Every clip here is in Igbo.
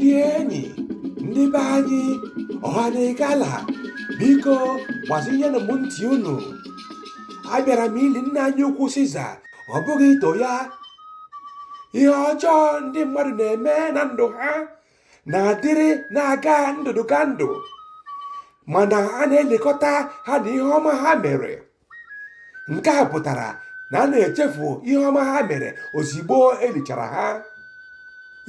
Ndị enyi, ndị be anyị, ọha na igala, biko gbazinyenụ m ntị unu. Abịara m ili nna anyị ukwu Siza, ọ bụghị ito ya. Ihe ọjọọ ndị mmadụ na-eme na ndụ ha na-adịrị na-aga ndụdụga ndụ, mana a na-elekọta ha na ihe ọma ha mere. Nke a pụtara na a na-echefu ihe ọma ha mere ozigbo e lichara ha.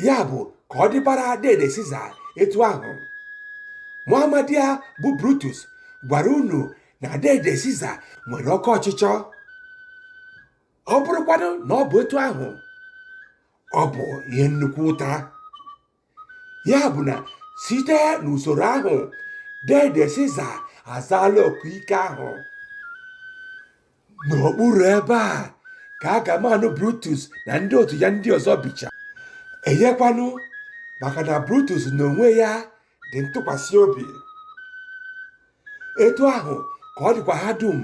Ya bụ ka ọ dịbara dede Siza etu ahụ. Nwa amadi a bụ Brutus gwara unu na dede Siza nwere oke ọchịchọ. Ọ bụrụkwanụ na ọ bụ etu ahụ, ọ bụ ihe nnukwu ụta. Ya bụ na site n'usoro ahụ, dede Siza azaala oku ike ahụ. N'okpuru ebe a ka agamanụ Brutus na ndị otu ya ndị ọzọ bicha. Enyekwanụ maka na Brutus n'onwe ya dị ntụkwasị obi. Etu ahụ ka ọ dịkwa ha dum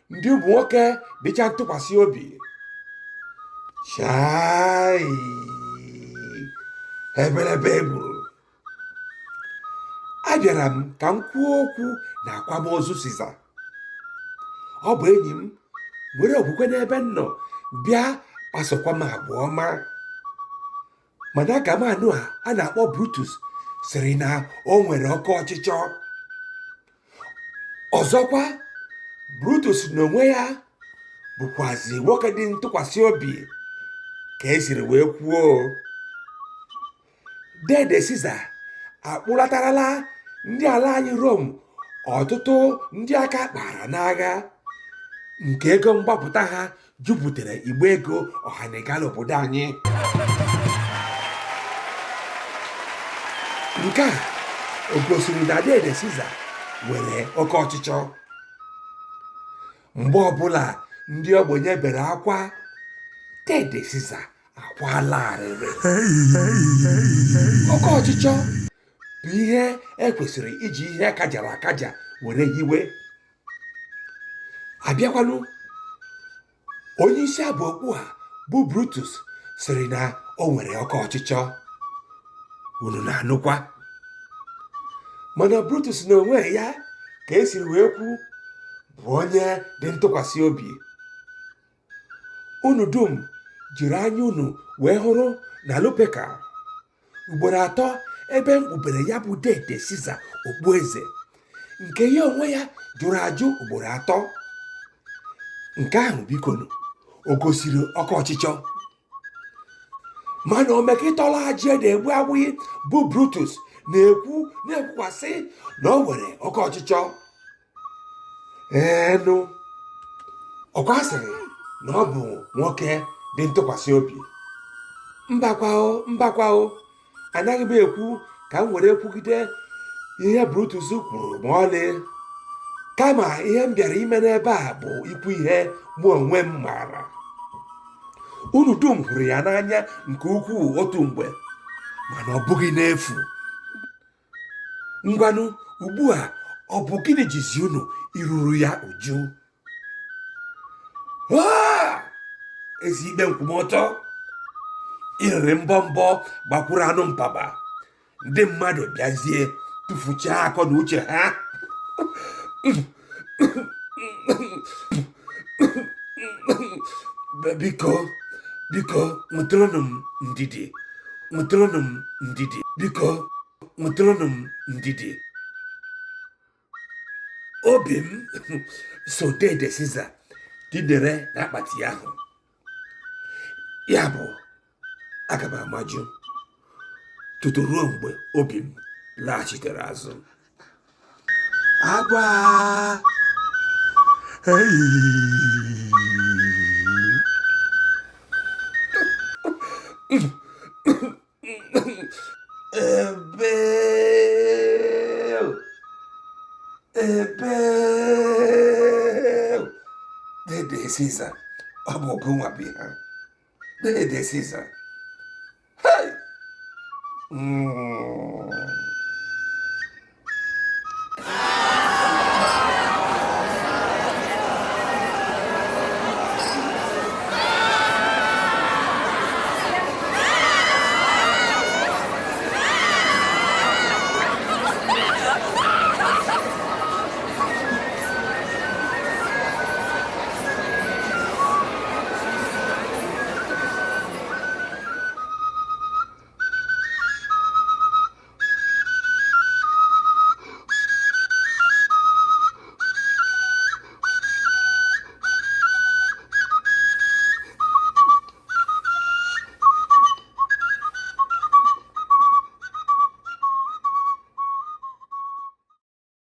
ndị ụmụ nwoke dịcha ntụkwasị obi. Chai, ebelebe gburu. Abịara m ka m kwuo okwu na akwamozu Siza. Ọ bụ enyi m nwere okwukwe n'ebe m nọ, bịa kpasokwa m agwa ọma. Mana agamanụ a a na-akpọ Brutus sịrị na o nwere oke ọchịchọ. Ọzọkwa, Brutus n'onwe ya bụkwazi nwoke dị ntụkwasị obi ka esiri wee kwuo. Dede Siza akpụlatarala ndị ala anyị Rom ọtụtụ ndị aka kpara n'agha nke ego mgbapụta ha jupụtara igbe ego ọhanigala obodo anyị. Nke a o gosiri na dede Siza nwere oke ọchịchọ? Mgbe ọbụla ndị ogbenye bere akwa, dede Siza akwala arịrị. Oke ọchịchọ bụ ihe ekwesịrị iji ihe kajara akaja were hiwe. Abịakwanụ, onye isi abụ okpu a bụ Brutus sịrị na o nwere oke ọchịchọ. Unu na-anụkwa? Mana Brutus n'onwe ya, ka esiri wee kwu, bụ onye dị ntụkwasị obi. Unu dum jiri anya unu wee hụrụ na Lupercal ugboro atọ ebe m kpubere ya bụ dede Siza okpueze, nke ya onwe ya jụrụ ajụ ugboro atọ. Nke ahụ bikonu, o gosiri oke ọchịchọ? Mana omekịtọla ajị ede egbu agbụghị bụ Brutus na-ekwu na-ekwukwasị na o nwere oke ọchịchọ. Eenụ, ọkwa sịrị na ọ bụ nwoke dị ntụkwasị obi. Mbakwao, mbakwao, anaghị m ekwu ka m were kwugide ihe Brutus kwuru ma ọlị, kama ihe m bịara ime n'ebe a bụ ikwu ihe mụ onwe m maara. Unu dum hụrụ ya n'anya nke ukwuu otu mgbe, mana ọ bụghị n'efu. Ngwanụ, ugbu a ọ bụ gịnị jizi unu iruru ya uju? Ezi ikpe nkwụmọtọ iriri mbọ mbọ gbakwuru anụ mpaba, ndị mmadụ bịazie tụfuchaa akọ na uche ha. Biko, biko, nwetụrụnụ m ndidi, nwetụrụnụ m ndidi, biko nwetụrụnụ m ndidi. Obi m so dede Siza didere na akpati ahụ. Ya bụ, aga m amaju tutu ruo mgbe obi m laghachitere azụ. Agwa. Ebe ebe dede Siza, ọ bụ gịnwa bụ ihe. Dede Siza. Hey!